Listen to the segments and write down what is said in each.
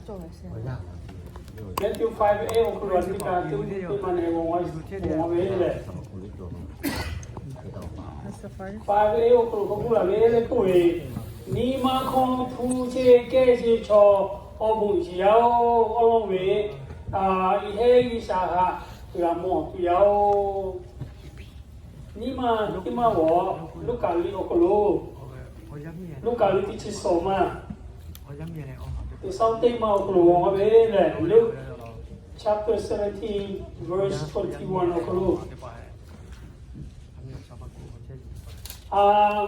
Matthew five eight awˬ hk'aw lo teˇ kaꞈ teˇ maˬ nehˬ g'awˬ ve lehˬ, five eight awˬ hk'aw lo k'oˆ laˬ ve lehˬ k'oˆ ve, nyi ma hk'aw hpu ce kehˇ ce chaw awˬ bon shiˍ yaˇ-oˬ, awˬ lawn ve, a, i heˉ G'uiˬsha htaꞈ g'a mawˬ tuˬ yaˇ-oˬ. Nyi ma teˇ maˬ g'awˬ Luˉkaꞈ liꞈ awˬ hk'aw lo, Luˉkaꞈ liꞈ teˇ chi suhˍ maˬ, teˇ sawˉ teˇ maˬ awˬ hk'aw lo g'awˬ ve lehˬ, Luke chapter seventeen verse twenty-one awˬ hk'aw lo, a,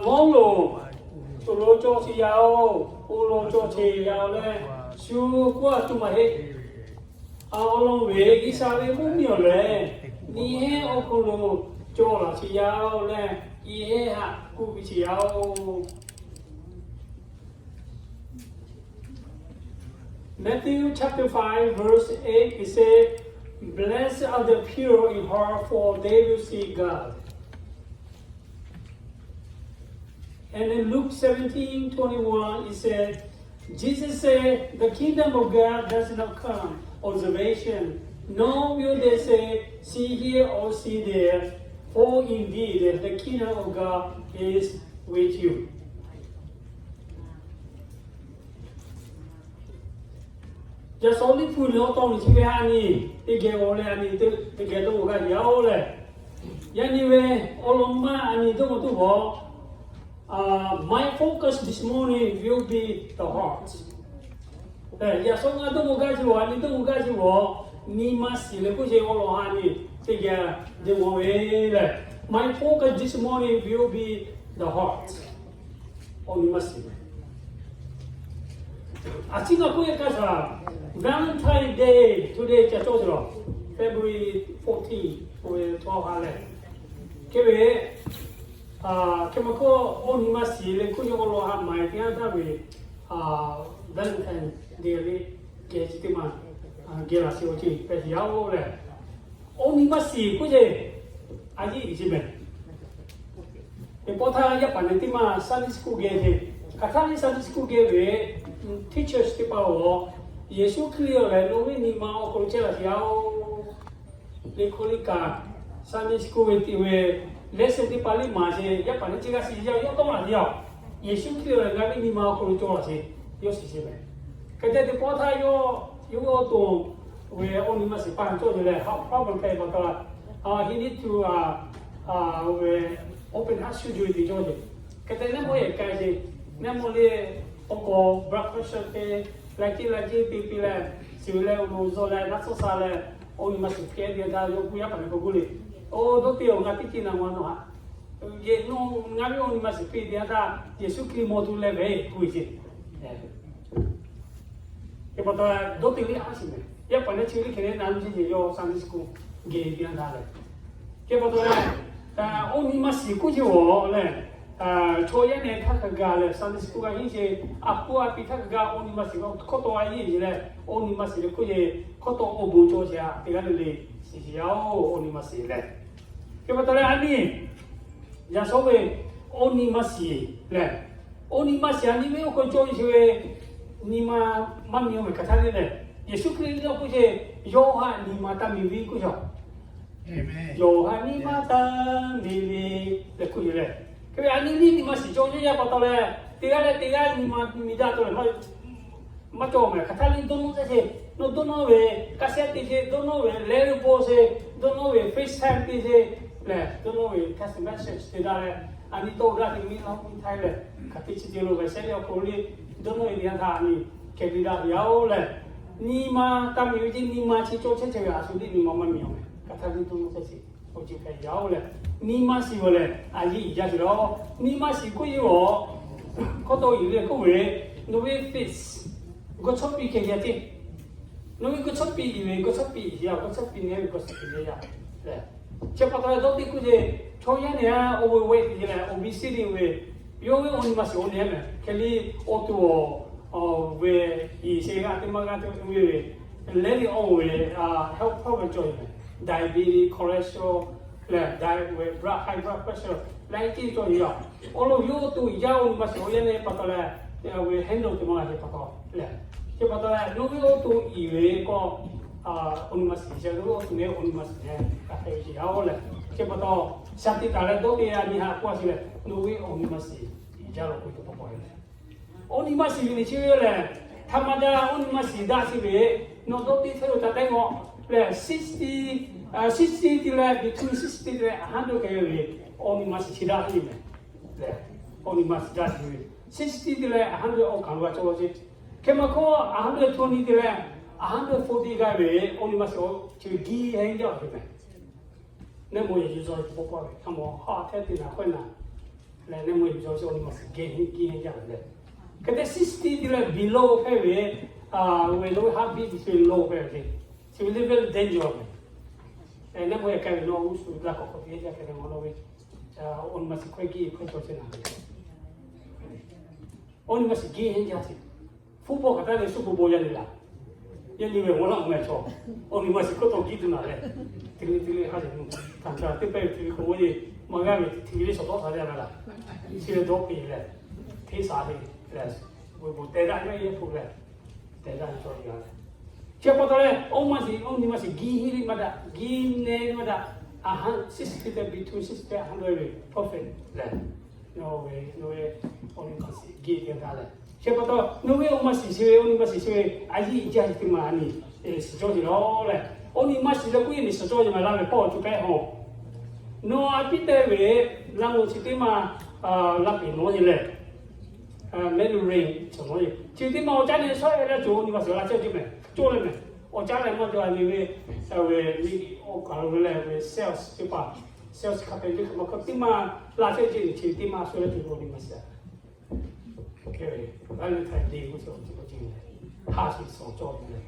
g'awˇ loˬ, tuˬ lo cawˇ ce yaˇ-oˬ, uˉ lo cawˇ ce yaˇ-oˬ leh, shu k'oˆ a tuˬ maˇ heˆ. A, awˬ lawn ve G'uiˬsha ve mvuhˇmiˬ awˬ lehˬ, nyi heˉ awˬ hk'aw lo cawˬ laˬ ce yaˇ-oˬ leh, i heˉ htaꞈ kuˬ piˇ ce yaˇ-oˬ. Matthew chapter five verse eight, it says, "Blessed are the pure in heart, for they will see God." And in Luke seventeen twenty-one, it said, Jesus said, "The kingdom of God does not come observation, nor will they say, 'See here or see there,' for indeed the kingdom of God is with you." Yaꞈ shawˍ liꞈ hpu lehˬ, awˬ taw nyi chi ve a nyi teˇ geh g'awˬ leh a nyi teˇ geh dawˇ g'awˬ g'aˇ yaˇ-oˬ lehˬ, yaꞈ nyi ve awˬ lawn maˇ a nyi dawˇ g'awˬ tuˬ g'awˬ, my focus this morning will be the heart. Yaꞈ shawˍ ngaˬ dawˇ g'awˬ g'aˇ chi g'awˬ, a nyi dawˇ g'awˬ g'aˇ chi g'awˬ, nyi ma shiˍ leh k'oˆ ce awˬ lawn a nyi teˇ geh dawˇ g'awˬ ve lehˬ, my focus this morning will be the heart. Awˬ nyi ma shiˍ ve. A ciˉ ngaˬ k'oˆ ve kaꞈ shaˍ, Valentine Day today ca cawˇ ce lawˬ, February fourteen k'oˆ ve htawˇ ha lehˬ, hk'e ve, hk'e ma hkawˇ awˬ nyi ma shiˍ leh k'oˆ ce awˬ lawn ha maˍ teˇ g'aˇ htaˇ ve, Valentine Day leh geh chi teˇ maˬ geh laˬ shiˍ awˬ ceuˬ hpehꞈ yaˇ-oˬ lehˬ, awˬ nyi ma shiˍ k'oˆ ce a yeˇ iˍ ce mehˬ. Teˇ pawˆ htaˇ yaˇ paˍ nehˬ teˇ maˬ Sunday school geh ce, hk'aˬ htaˇ leh Sunday school geh ve teachers teˇ hpaˍ-oˬ, Yeˍsuˆ Hkriꞈ lehˬ nawˬ ve nyi ma awˬ hk'aw lo chehˇ laˬ ce yaˇ-oˬ. Liꞈ hkawˇ liꞈ kaꞈ Sunday school ve teˇ ve lesson teˇ hpaˍ liꞈ maˍ ce, yaˇ paˍ nehˬ chi g'a shiˍ yaˇ yawˇ tawˇ laˬ ce yaˇ-oˬ. Yeˍsuˆ Hkriꞈ lehˬ ngaˬ ve nyi ma awˬ hk'aw lo cawˬ laˬ ce, yawˇ shiˍ ce mehˬ. Hk'e te teˇ pawˆ htaˇ yawˇ, yawˇ ve awˬ to ve awˬ nyi ma shiˍ pa cawˇ ce lehˬ, hk'aˬ hk'e pa taw, he need to, a, ve open heart surgery te cawˇ ce. Hk'e te neˇ mawˇ yehˬ k'ai ce, neˇ mawˇ lehˬ awˬ k'awꞈ blood pressure te, laꞈ ceˇ laꞈ ceˇ te piˇ leh, shiˍ leh awˬ lo zuhꞈ leh naˆ tsuhˇ sha leh, awˬ nyi ma shiˍ piˇ te htaˇ yawˇ k'oˆ, yaˇ paˍ nehˬ k'oˆ k'oˆ le, oˇ dawˇ te-oˬ, ngaˬ teˇ ceuˬ na ma nawˬ haꞈ, yehˬ nawˬ ngaˬ ve awˬ nyi ma shiˍ piˇ te htaˇ Yeˍsuˆ Hkriꞈ mawˬ tuˬ leh ve k'oˆ ve ce. Hk'e pa taw dawˇ te liˇ a shiˍ mehˬ. Yaˇ paˍ nehˬ chi liˇ hk'e leh na lu ce ce yawˇ Sunday school geh te htaˇ lehˬ, hk'e pa taw lehˬ, awˬ nyi ma shiˍ k'oˆ ce g'awˬ lehˬ, chaw yaˇ nehˬ htaˇ hk'a gaˬ lehˬ Sunday school g'a henˇ ce, a puˇ a pi htaˇ hk'a gaˬ awˬ nyi ma shiˍ hk'aw tawˆ a yeˇ ce leh, awˬ nyi ma shiˍ leh k'oˆ ce hk'aw tawˆ awˬ bon cawˬ ce a teˇ g'aˇ le le shiˍ shiˍ yaˇ-oˬ, awˬ nyi ma shiˍ lehˬ. Hk'e pa taw lehˬ a nyi, yaꞈ shawˍ ve awˬ nyi ma shiˍ lehˬ, awˬ nyi ma shiˍ a nyi ve awˬ hk'aw cawˇ ce ve nyi ma maˇ miˬ-oˬ mehˬ hk'aˬ htaˇ le lehˬ, Yeˍsuˆ Hkriꞈ yawˇ k'oˆ ce, yawˇ haꞈ nyi ma taˇ miˬ ve k'oˆ ce, yawˇ haꞈ nyi ma taˇ miˬ ve leh k'oˆ ce lehˬ, hk'e ve a nyi liˇ nyi ma shiˍ cawˇ ce yaˇ pa taw lehˬ, teˇ g'aˇ leh teˇ g'aˇ nyi ma miˬ daꞈ taw lehˬ maˇ cawˬ mehˬ. Hk'aˬ htaˇ le dawˇ nawˇ ce, nawˬ dawˇ nawˇ ve kaꞈ shehˆ te ce, dawˇ nawˇ ve lehˬ ve paw ce, dawˇ nawˇ ve FaceTime te ce lehˬ, dawˇ nawˇ ve text message te daꞈ leh, a nyi tawˇ g'aˇ te miˬ laˇ miˬ htaˇ lehˬ, hk'aˬ te chi te lo ve shehˆ le awˬ hk'aw lo le dawˇ nawˇ ve teˇ yanˇ htaˇ a nyi hkeh te daꞈ ve yaˇ-oˬ lehˬ, nyi ma taˇ miˬ ve ce nyi ma chi cawˇ chehˇ chehˇ ve a shu le nyi ma maˇ miˬ-oˬ mehˬ hk'aˬ htaˇ le dawˇ nawˇ ce. Awˬ ceuˬ hpehꞈ yaˇ-oˬ lehˬ, nyi ma shiˍ g'awˬ lehˬ a yeˇ iˍ jaˇ ce lawˬ. Nyi ma shiˍ k'oˆ yeˇ g'awˬ, hk'aw tawˆ iˍ leh k'oˆ ve, nawˬ ve faith g'uˇ chawˇ piˇ hkeh yaˇ ce. Nawˬ ve g'uˇ chawˇ piˇ iˍ ve g'uˇ chawˇ piˇ iˍ yaˇ, g'uˇ chawˇ piˇ nehˬ ve g'uˇ chawˇ piˇ yaˇ yaˇ lehˬ, chi pa taw dawˇ te k'oˆ ce, chaw yaˇ nehˬ a awˬ ve wehˆ te ce lehˬ, obesity ve, yawˇ ve awˬ nyi ma shiˍ awˬ nehˬ mehˬ hk'e le, awˬ to awˬ ve iˍ shehˍ g'aˇ teˇ maˇ g'aˇ teˇ ve, lehˬ ve awˬ ve health problem cawˬ ve, diabetes, cholesterol lehˬ, di ve blood, high blood pressure laiˉ ceuˬ cawˬ ve yoˬ. Awˬ lawn yawˇ to yaˇ awˬ nyi ma shiˍ awˬ yaˇ nehˬ pa taw lehˬ, ve handle te maˇ g'a ce pa taw lehˬ, Chi pa taw leh, nawˬ ve awˬ to iˍ ve k'o, awˬ nyi ma shiˍ chi, nawˬ ve awˬ to iˍ ve awˬ nyi ma shiˍ leh, kaꞈ hpehꞈ ve chi yaˇ-oˬ leh. Chi pa taw, shaˍ tiꞈ taˍ leh dawˇ te a nyi haꞈ k'oˆ a shiˍ leh, nawˬ ve awˬ nyi ma shiˍ iˍ jaˇ lo k'oˆ ve pa pa leh, awˬ nyi ma shiˍ ve liꞈ chi ve lehˬ, htaꞈ ma daꞈ awˬ nyi ma shiˍ daꞈ chi ve, nawˬ dawˇ te htaˇ lo ca teˇ g'aw leh, sixty, sixty te leh, between sixty te leh a hundred hk'e ve, awˬ nyi ma shiˍ chi daꞈ ve meh. Leh, awˬ nyi ma shiˍ daꞈ chi ve, sixty te leh a hundred awˬ kaˬ lo a cawˬ ve ce. Hk'e ma hk'oˆ a hundred twenty te leh a hundred forty gaˇ ve awˬ nyi ma shiˍ chi ve giˇ hehnˇ jaˇ ve meh. Neˇ maw yehˬ yuˬ zaw ve pa pa ve htaꞈ maw ha hteˇ te naˍ hkawehˇ naˍ leh, neˇ maw yehˬ yuˬ zaw chi awˬ nyi ma shiˍ giˇ hehnˇ, giˇ hehnˇ jaˇ ve leh, hk'e te sixty te leh below hpehꞈ ve, ve lo ha biˇ te low hpehꞈ ve ce. Chi ve lehˬ very dangerous ve. Neˇ maw yehˬ k'ai ve nawˬ g'uˇ suhˍ la k'awꞈ k'awꞈ te jaˇ hk'e te maw nawˬ ve awˬ nyi ma shiˍ hkawehˇ giˇ hkawehˇ cawˬ ce naˍ ve. Awˬ nyi ma shiˍ giˇ hehnˇ jaˇ ce. Football hk'aˬ htaˇ leh Super Bowl yaˇ nyi laˬ. Yaˇ nyi ve awˬ laˇ awˬ meh chaw, awˬ nyi ma shiˍ hkawehˇ tawˇ giˇ tuˬ naˍ leh, te le te le ha lehˬ, htaꞈ ca teˇ pehˇ ve hti ve k'o, maˇ g'a ve hti ve le shawˍ tawˆ htaꞈ le a la, chi ve dawˇ peˬ leh, hteˇ saˍ ve leh, ve bon teh daꞈ ve yehˇ hpu leh, teh daꞈ ve cawˬ ve a leh, chi pa taw leh awˬ nyi ma shiˍ, awˬ nyi ma shiˍ giˇ hehnˇ le maˇ daꞈ, giˇ hehnˇ le maˇ daꞈ, a hundred sixty te between sixty a hundred ve perfect leh, nawˬ ve, nawˬ ve awˬ nyi ma shiˍ giˇ hehnˇ htaˇ leh, chi pa taw nawˬ ve awˬ nyi ma shiˍ chi ve, awˬ nyi ma shiˍ chi ve a yiˇ jaˇ ve teˇ maˬ a nyi shiˍ cawˇ ce lawˬ leh, awˬ nyi ma shiˍ leh k'oˆ ve nyi shiˍ cawˇ ve maˬ laˇ ve hpawˇ awˬ co pehˇ hawˬ, nawˬ a piˇ te ve laˇ mawˬ chi teˇ maˬ, laˇ peˬ nawˬ ce leh, mehˆ lu re cawˬ nawˬ ce, chi teˇ maˬ awˬ caˉ leh shawˉ e leh cawˬ, awˬ nyi ma shiˍ la chehˇ ce meh, cawˇ leh meh, awˬ caˉ leh maˇ cawˬ a nyi ve, ve nyi awˬ kaˬ lo leh ve sales teˇ hpaˍ, sales carpenter hk'e ma hk'aˬ teˇ maˬ la chehˇ ce, chi teˇ maˬ shu leh cawˬ ve awˬ nyi ma shiˍ a. Hk'e ve, Valentine Day k'oˆ chi awˬ ceuˬ k'o ce, ha shiˍ suhˍ cawˇ ve leh,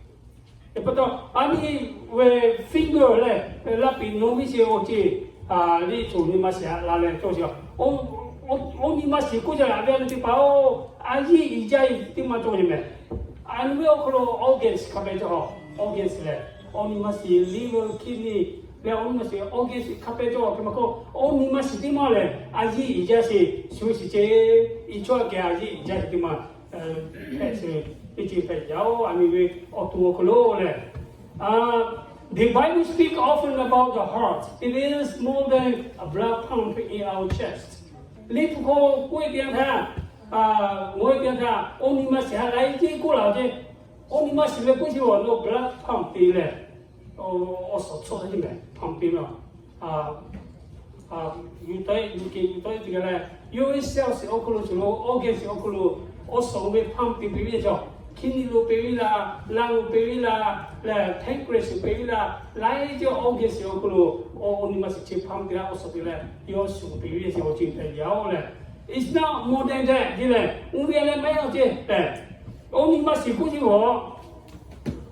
chi pa taw a nyi ve finger leh laˇ peˬ nawˬ ve chi awˬ ce, liˇ cawˬ nyi ma shiˍ la leh cawˇ ce, awˬ nyi ma shiˍ k'oˆ ce laˬ ve a nyi teˇ hpaˍ-oˬ, a yiˇ iˍ jaˇ ve teˇ maˬ cawˇ ve meh. A nyi ve awˬ hk'aw lo organs hk'a pehˇ cawˇ, organs leh, awˬ nyi ma shiˍ liver, kidney leh awˬ nyi ma shiˍ organs hk'a pehˇ cawˇ hk'e ma hk'oˆ, awˬ nyi ma shiˍ teˇ maˬ lehˬ a yiˇ iˍ jaˇ sheˍ, shu shiˍ ce. Iˉ chawˇ a keh a yiˇ iˍ jaˇ sheˍ teˇ maˬ hpehꞈ sheˍ, teˇ ceuˬ hpehꞈ yaˇ-oˬ, a nyi ve awˬ to awˬ hk'aw lo leh. The Bible speak often about the heart. It is more than a blood pump in our chest. Liꞈ hpu hk'aw k'oˆ ve teˇ yanˇ htaˇ, mawˬ ve teˇ yanˇ htaˇ, awˬ nyi ma shiˍ ha laiˉ ceuˬ k'oˆ laˬ ce. Awˬ nyi ma shiˍ ve k'oˆ ce awˬ nawˬ blood pump te leh, awˬ suhˍ cawˇ ve meh, pump te meh. Yuˬ taw yuˬ kehˬ yuˬ taw teˇ g'aˇ leh, yawˇ ve cell shiˍ awˬ hk'aw lo cawˬ lo, organ shiˍ awˬ hk'aw lo, awˬ suhˍ ve pump te peˬ ve cawˬ, kidney lo peˬ ve laˇ, lung lo peˬ ve laˇ, leh pancreas peˬ ve laˇ, laiˉ ceuˬ organ shiˍ awˬ hk'aw lo, awˬ nyi ma shiˍ chi pump te laˇ, awˬ suhˍ te leh, yawˇ shuˍ peˬ ve shiˍ awˬ ceuˬ hpehꞈ yaˇ-oˬ leh. It's not more than that ce leh, oˇ ve leh maˇ heˆ awˬ ce leh, awˬ nyi ma shiˍ k'oˆ ce awˬ,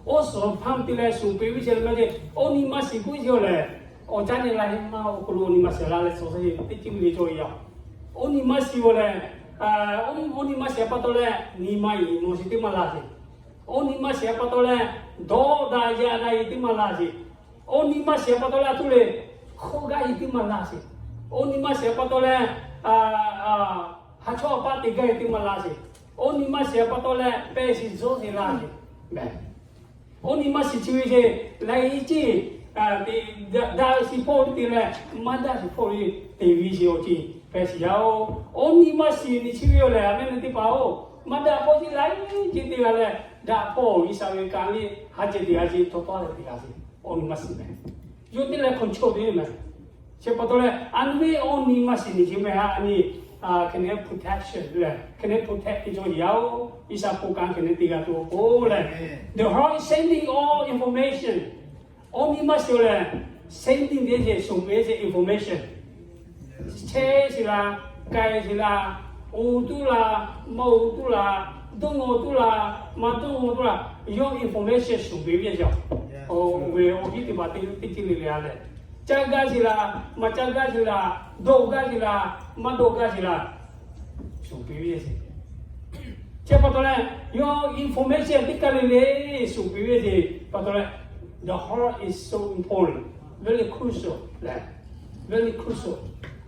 awˬ suhˍ pump te leh shuˍ peˬ ve shiˍ leh maˇ ce, awˬ nyi ma shiˍ k'oˆ ce awˬ lehˬ, awˬ caˉ nyi la heˆ maˇ awˬ hk'aw lo awˬ nyi ma shiˍ la leh suhˍ suhˍ teˇ ceuˬ le cawˇ ve yaˇ. Awˬ nyi ma shiˍ awˬ lehˬ, awˬ nyi ma shiˍ pa taw leh nyi ma iˍ mawˬ shiˍ teˇ maˬ la ce. Awˬ nyi ma shiˍ pa taw leh dawˇ daꞈ yaꞈ daꞈ iˍ teˇ maˬ la ce. Awˬ nyi ma shiˍ pa taw leh a tuˬ le hk'awˇ gaˇ iˍ teˇ maˬ la ce. Awˬ nyi ma shiˍ pa taw leh ha chawˇ a paˆ te gaˇ iˍ teˇ maˬ la ce. Awˬ nyi ma shiˍ pa taw leh pehˬ shiˍ zuhˇ te la ce. Awˬ nyi ma shiˍ chi ve ce, laiˉ ceuˬ daꞈ shiˍ hpawˇ te leh maˇ daꞈ shiˍ hpawˇ te ve shiˍ awˬ ceuˬ hpehꞈ shiˍ yaˇ-oˬ. Awˬ nyi ma shiˍ nyi chi ve awˬ lehˬ, a mehˆ nyi teˇ hpaˍ-oˬ, maˇ daꞈ hpawˇ ce laiˉ ceuˬ te g'a leh, daꞈ hpawˇ G'uiˬsha ve kanˉ le ha ceh te g'a ce, tawˇ tawˇ leh te g'a ce. Awˬ nyi ma shiˍ meh, yawˇ teˇ leh control te meh. Chi pa taw leh a nyi ve awˬ nyi ma shiˍ nyi chi meh ha a nyi, hk'e neh protection leh hk'e neh protect te cawˇ yaˇ-oˬ. G'uiˬsha hpu kanˉ hk'e neh te g'a tuˬ awˬ pon leh, the heart is sending all information. Awˬ nyi ma shiˍ awˬ lehˬ sending te ce, shuˍ peˬ ce information. Chehˇ sheˍ laˇ, k'ai sheˍ laˇ, oˬ tuˬ laˇ, maˇ oˬ tuˬ laˇ, dawˇ ngaw tuˬ laˇ, maˇ dawˇ ngaw tuˬ laˇ, yawˇ information shuˍ peˬ ve ce. Oˬ ve awˬ hiˉ teˇ hpaˍ teˇ ceuˬ le le a leh, caˇ gaˇ sheˍ laˇ, maˇ caˇ gaˇ sheˍ laˇ, dawˇ gaˇ sheˍ laˇ, maˇ dawˇ gaˇ sheˍ laˇ, shuˍ peˬ ve ce. Chi pa taw leh, yawˇ information teˇ kaˇ le le shuˍ peˬ ve ce. Pa taw leh, the heart is so important, very crucial leh, very crucial.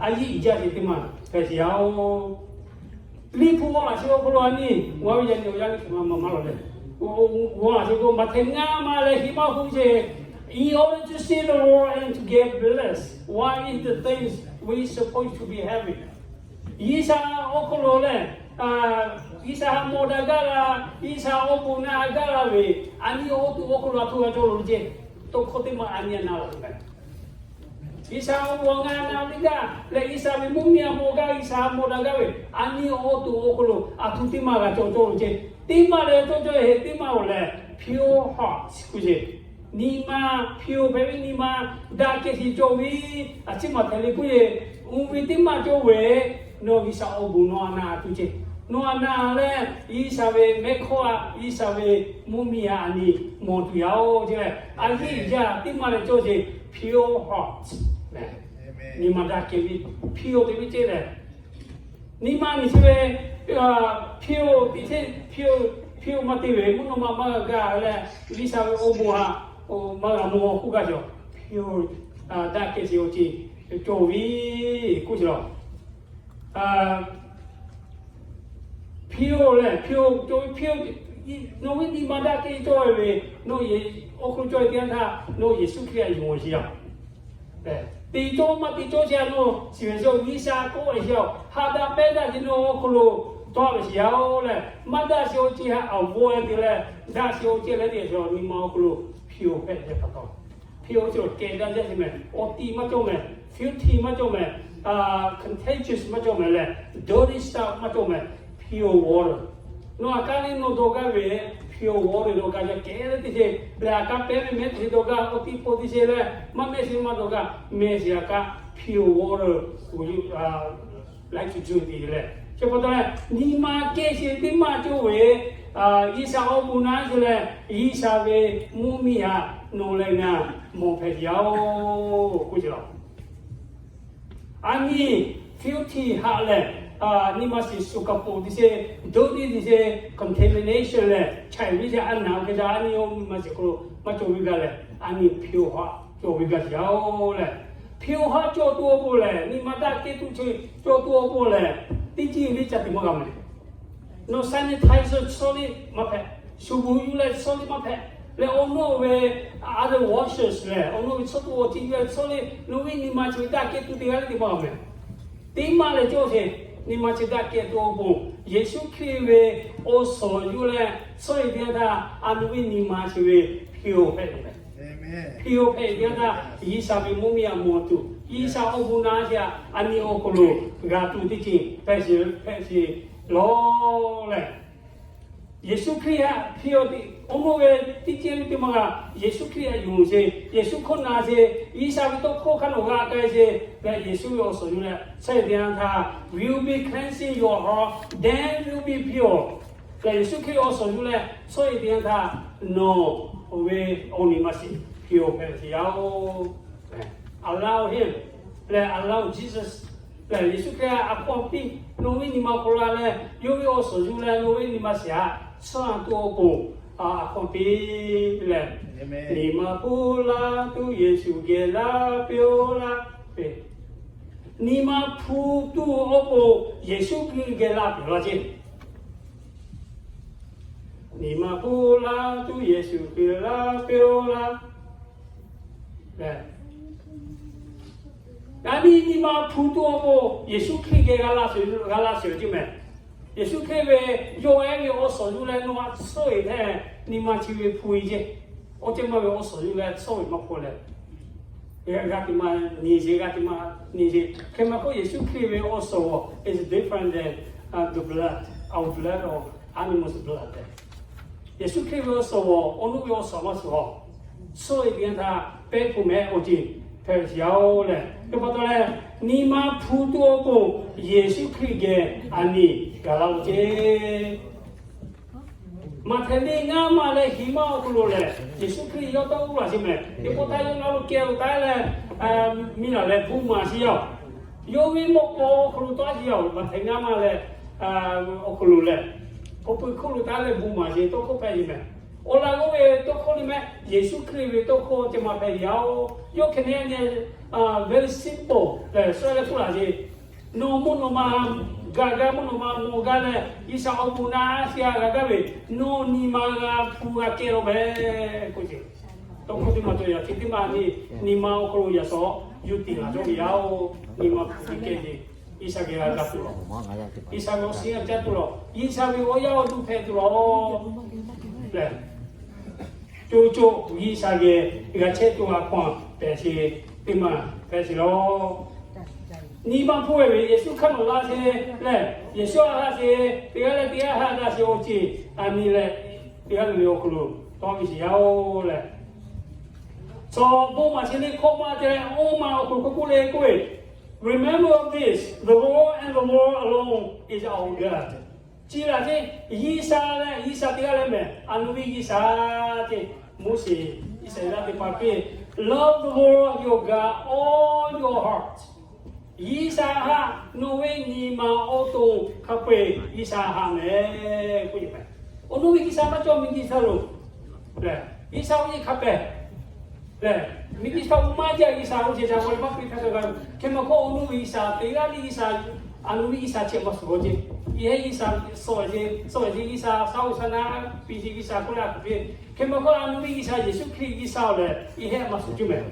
A yiˇ iˍ jaˇ ce teˇ maˬ hpehꞈ shiˍ yaˇ-oˬ. Liꞈ hpu g'aw laꞈ sheh awˬ hk'aw lo a nyi, g'a ve yaˇ nyi awˬ yaˇ le hk'e maˇ maˇ lawˬ leh, G'aw a ce k'o, Maꞈhtehˍ ngaˇ maˇ leh hiˆ maˇ hu ce, in order to see the world and to get blessed, what is the things we supposed to be having? G'uiˬsha awˬ hk'aw lo lehˬ, G'uiˬsha ha mawˬ daꞈ gaˇ la, G'uiˬsha awˬ bon na gaˇ la ve, a nyi awˬ to awˬ hk'aw lo a htoꞈ g'a cawˬ lo ce, tawˇ hkawˇ teˇ maˇ a nyi a na la ve. G'uiˬsha awˬ bon ngaˬ na ve gaˇ leh, G'uiˬsha ve mvuhˇmiˬ a mawˬ gaˇ, G'uiˬsha mawˬ daꞈ gaˇ ve, a nyi awˬ to awˬ hk'aw lo a htoꞈ teˇ maˇ g'a cawˬ cawˬ lo ce, teˇ maˇ leh cawˬ cawˬ heˆ, teˇ maˇ awˬ lehˬ pure heart k'oˆ ce. Nyi ma, pure hpehꞈ ve nyi ma daꞈ kehˬ shiˍ cawˬ ve, a ciˉ maˬ hpehꞈ le k'oˆ ve, uˉ ve teˇ maˇ cawˬ ve, nawˬ G'uiˬsha awˬ bon nawˬ a na tuˬ ce. Nawˬ a na leh G'uiˬsha ve mehˆ hkawˇ a, G'uiˬsha ve mvuhˇmiˬ a a nyi mawˬ tuˬ yaˇ oˬ ce leh, a yeˇ jaˇ teˇ maˇ leh cawˬ ce, pure heart. Nyi ma daꞈ kehˬ ve, pure te ve ce leh, nyi ma nyi chi ve pure te ce, pure, pure maˇ te ve mvuhˇ naw ma maˇ g'a gaˇ leh, G'uiˬsha ve awˬ bon a maˇ g'a mawˬ k'oˆ gaˇ cawˬ. Pure daꞈ kehˬ shiˍ awˬ ceuˬ cawˬ ve k'oˆ ce lawˬ. Pure lehˬ, pure cawˬ ve, pure, nawˬ ve nyi ma daꞈ kehˬ cawˬ ve, nawˬ awˬ hk'aw lo cawˬ ve teˇ yanˇ htaˇ nawˬ Yeˍsuˆ Hkriꞈ a yonˍ shiˍ yaˇ. Te cawˇ maˇ te cawˇ ce a nawˬ shiˍ ve ce, G'uiˬsha k'oˆ ve shiˍ yaˇ, ha daꞈ pehˇ daꞈ ce nawˬ awˬ hk'aw lo tawˆ ve shiˍ yaˇ oˬ leh, maˇ daꞈ shiˍ awˬ ceuˬ htaꞈ avoid te leh, daꞈ shiˍ awˬ ceuˬ leh te shiˍ, nyi ma awˬ hk'aw lo pure hpehꞈ ve pa taw, pure awˬ ceuˬ kehˬ daꞈ jaˇ ce mehˬ, awˬ tiꞈ maˇ cawˬ mehˬ, filthy maˇ cawˬ mehˬ, contagious maˇ cawˬ mehˬ leh, dirty stuff maˇ cawˬ mehˬ, pure water. Nawˬ a kaˇ le nawˬ dawˬ gaˇ ve pure water dawˬ gaˇ jaˇ kehˬ leh te ce, leh a kaˇ pehˉ ve mehˆ te ce dawˬ gaˇ, awˬ tiꞈ hpaw te ce leh maˇ mehˆ shiˍ maˇ dawˬ gaˇ, mehˆ shiˍ a kaˇ pure water like to drink te leh. Chi pa taw leh nyi ma kehˬ shiˍ teˇ maˇ cawˬ ve, G'uiˬsha awˬ bon na ce leh, G'uiˬsha ve mvuhˇmiˬ htaꞈ nawˬ leh ngaˬ mawˬ hpehꞈ yaˇ oˬ k'oˆ ce lawˬ. A nyi, filthy haꞈ lehˬ, nyi ma shiˍ suˍ kaˍ poˍ te ce, dirty te ce, contamination lehˬ, chaiˬ ve ce a naˍ ve hk'e ca a nyi awˬ nyi ma shiˍ hk'aw lo maˇ cawˬ ve gaˇ leh, a nyi pure haꞈ cawˬ ve gaˇ shiˍ yaˇ oˬ leh, pure haꞈ cawˬ tuˬ awˬ pon lehˬ, nyi ma daꞈ kehˬ tuˬ ce cawˬ tuˬ awˬ pon lehˬ, teˇ ceuˬ le ca te maˇ g'a mehˬ. Nawˬ sanitizer cawˬ le maˇ hpehꞈ, shuˍ bvuhꞈ yuˬ leh cawˬ le maˇ hpehꞈ, leh awˬ nawˬ ve other washes lehˬ, awˬ nawˬ ve cawˬ tuˬ awˬ ceuˬ yuˬ leh cawˬ le, nawˬ ve nyi ma chi ve daꞈ kehˬ tuˬ teˇ g'aˇ le te maˇ g'a mehˬ. Teˇ maˇ leh cawˬ ce, nyi ma chi daꞈ kehˬ tuˬ awˬ pon, Yeˍsuˆ Hkriꞈ ve awˬ suhˍ yuˬ leh cawˬ ve teˇ yanˇ htaˇ, a nawˬ ve nyi ma chi ve pure hpehꞈ ve mehˬ. Pure hpehꞈ ve teˇ yanˇ htaˇ, G'uiˬsha ve mvuhˇmiˬ a mawˬ tuˬ, G'uiˬsha awˬ bon na ce a nyi awˬ hk'aw lo g'a tuˬ teˇ ceuˬ hpehꞈ shiˍ, hpehꞈ shiˍ lawˬ leh, Yeˍsuˆ Hkriꞈ htaꞈ hpiˇ a te, awˬ mawˇ ve teˇ ceuˬ le teˇ maˇ g'a, Yeˍsuˆ Hkriꞈ htaꞈ yonˍ ce, Yeˍsuˆ hkawˇ na ce, G'uiˬsha ve tawˇ hkawˇ hk'a nawˬ g'a k'ai ce, leh Yeˍsuˆ ve awˬ suhˍ yuˬ leh cawˬ ve teˇ yanˇ htaˇ, will be cleansing your heart, then will be pure. Leh Yeˍsuˆ Hkriꞈ awˬ suhˍ yuˬ leh cawˬ ve teˇ yanˇ htaˇ, nawˬ ve awˬ nyi ma shiˍ pure hpehꞈ shiˍ yaˇ oˬ. Allow him, leh allow Jesus, leh Yeˍsuˆ Hkriꞈ a hk'aw piˇ, nawˬ ve nyi ma hk'aw la leh yawˇ ve awˬ suhˍ yuˬ leh nawˬ ve nyi ma shiˍ htaꞈ cawˬ tuˬ awˬ pon a hk'aw piˇ leh, nyi ma hpu la tuˬ Yeˍsuˆ geh laˇ piˇ-oˆ laˇ. Nyi ma hpu tuˬ awˬ pon Yeˍsuˆ Hkriꞈ geh laˇ piˇ laˇ ce. Nyi ma hpu la tuˬ Yeˍsuˆ geh laˇ piˇ-oˆ laˇ. Yaꞈ nyi nyi ma hpu tuˬ awˬ pon Yeˍsuˆ Hkriꞈ geh g'a laˇ shehˍ ve ce mehˬ. Yeˍsuˆ Hkriꞈ ve yawˇ ehˉ ve awˬ suhˍ yuˬ leh nawˬ a cawˬ ve htaˇ, nyi ma chi ve hpu ve ce. Awˬ ceuˬ maˇ ve awˬ suhˍ yuˬ leh cawˬ ve maˇ hpawˇ leh, g'a te maˇ nyi ce, g'a te maˇ nyi ce. Hk'e maˇ k'oˆ, Yeˍsuˆ Hkriꞈ ve awˬ suhˍ is different than the blood, our blood or animals' blood. Yeˍsuˆ Hkriꞈ ve awˬ suhˍ awˬ, awˬ nuˇ ve awˬ suhˍ maˇ suhˍ. Cawˬ ve teˇ yanˇ htaˇ pehˉ hpu mehˆ awˬ ceuˬ hpehꞈ shiˍ yaˇ oˬ leh, hk'e pa taw leh, nyi ma hpu tuˬ awˬ pon Yeˍsuˆ Hkriꞈ geh a nyi gaˬ laˇ-oˬ ce. Maꞈhtehˍ liꞈ ngaˇ maˇ leh hiˍ maˇ awˬ hk'aw lo lehˬ, Yeˍsuˆ Hkriꞈ yawˇ tawˇ uˉ laˬ sheˍ mehˬ. Teˇ pawˆ htaˇ yawˇ ngaˬ lo kehˬ lo taˉ leh, miˬ laˬ leh bon maˍ sheˍ yaˇ. Yawˇ ve mawꞈ k'aw awˬ hk'aw lo tawˇ a sheˍ yaˇ-oˬ. Maꞈhtehˍ ngaˇ maˇ leh awˬ hk'aw lo lehˬ, k'awꞈ pui hk'oˆ lo taˉ leh bon maˍ sheˍ tawˇ hkawˇ hpehꞈ sheˍ mehˬ. Awˬ laꞈ g'awˇ ve tawˇ hkawˇ le mehˆ, Yeˍsuˆ Hkriꞈ ve tawˇ hkawˇ ceh maˇ hpehꞈ yaˇ-oˬ. Yawˇ hk'e ne a nyi, very simple lehˬ, suh leh k'oˆ laˬ sheˍ. Nawˬ mawˇ nawˬ ma gaˬ gaˇ mvuhˇ naw ma mawˬ gaˇ leh, G'uiˬsha awˬ bon naˆ shiˍ a g'a gaˇ ve, nawˬ nyi ma g'a hpu g'a kehˇ law meh k'oˆ ce. Tawˇ hkawˇ teˇ maˬ cawˬ yaꞈ chi teˇ maˬ nyi, nyi ma awˬ hk'aw lo yaꞈ shawˍ yuˬ tiˍ laˬ cawˇ ve yaˇ oˬ, nyi ma hpu g'a kehˇ ce. G'uiˬsha geh g'a ga tuˬ lawˬ. G'uiˬsha ve awˬ shiˍ g'a caˇ tuˬ lawˬ. G'uiˬsha ve awˬ yaˇ awˬ duˇ hpehꞈ tuˬ lawˬ. Lehˬ, co co G'uiˬsha geh g'a chehˇ tuˬ a hkaw-anˬ hpehꞈ sheˍ, teˇ maˬ hpehꞈ sheˍ lawˬ. Nyi ma hpu ve Yeˍsuˆ hk'aˇ nawˬ laˇ sheˍ lehˬ, Yeˍsuˆ a haˆ sheˍ, teˇ g'aˇ leh teˇ g'aˇ haˆ daꞈ sheˍ awˬ ceuˬ a nyi leh, teˇ g'aˇ le le awˬ hk'aw lo tawˇ ve sheˍ yaˇ oˬ lehˬ, chaw bon maˬ chi le hkawˇ maˇ te leh, oˇ ma awˬ hk'aw lo k'oˆ k'oˆ le k'oˆ ve, Remember of this, the Lord and the Lord alone is our God. Chi laˬ ce, G'uiˬsha leh G'uiˬsha teˇ g'aˇ leh mehˬ, a nu ve G'uiˬsha ce. Moˉseˍ Iˉsaˍreˍlaˆ teˇ hpaˍ piˇ, Love the Lord your God all your heart. G'uiˬsha haˆ, nawˬ ve nyi ma awˬ to hk'a peu-eˬ G'uiˬsha haˆ meh k'oˆ ve. Awˬ nu ve G'uiˬsha maˇ cawˬ miˬguiˬ htaˇ lo lehˬ, G'uiˬsha ve hk'a peu-eˬ lehˬ, miˬguiˬ htaˇ lo maˇ jaˇ G'uiˬsha oˇ ceuˬ ca k'oˆ leh maˇ piˇ htaˇ kaꞈ, hk'e maˬ hkawˇ awˬ nu ve G'uiˬsha teˇ g'aˇ le G'uiˬsha, a nu ve G'uiˬsha chehˇ maˇ suhˍ g'awˇ ce. Iˉ heˆ G'uiˬsha sawˍ ce, sawˍ ce G'uiˬsha, shaˉ hoꞈ shaˉ naˉ piˇ ce G'uiˬsha k'oˆ leh a hk'e piˇ. Hk'e maˬ hkawˇ a nu ve G'uiˬsha Yeˍsuˆ Hkriꞈ G'uiˬsha lehˬ, iˉ heˆ maˇ suhˍ cuˇ meh.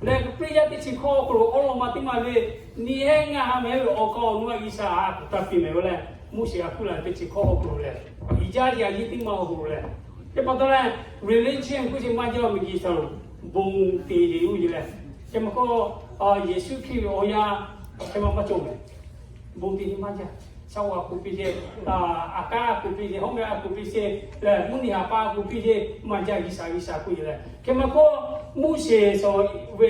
Lehˬ, Hkriꞈ yaˇ teˇ chi hkawˇ awˬ hk'aw lo awˉ lawn ma teˇ maˬ le, nyi heˆ ngaˬ ha meh ve awˬ hk'aw awˬ nu a G'uiˬsha a kuˬ taˇ piˇ meh ve lehˬ, Moˉseˍ a kuˬ la teˇ chi hkawˇ awˬ hk'aw lo lehˬ, iˉ jaˇ yaꞈ nyi teˇ maˬ awˬ hk'aw lo lehˬ, hk'e pa taw leh, religion k'oˆ ce maˇ jaˇ miˬguiˬ htaˇ lo, bon te ce uˇ ce lehˬ, hk'e maˬ hkawˇ Yeˍsuˆ Hkriꞈ ve awˬ yanˇ hk'e maˇ maˇ cawˬ meh. Bon te ce maˇ jaˇ. Shaˉ hoꞈ a kuˬ piˇ ce, a kanˉ a kuˬ piˇ ce, hawˉ meh a kuˬ piˇ ce lehˬ, mvuhˇ nyi haˍ pa a kuˬ piˇ ce, maˇ jaˇ G'uiˬsha G'uiˬsha k'oˆ ce lehˬ, hk'e maˬ hkawˇ Moˉseˍ shawˍ ve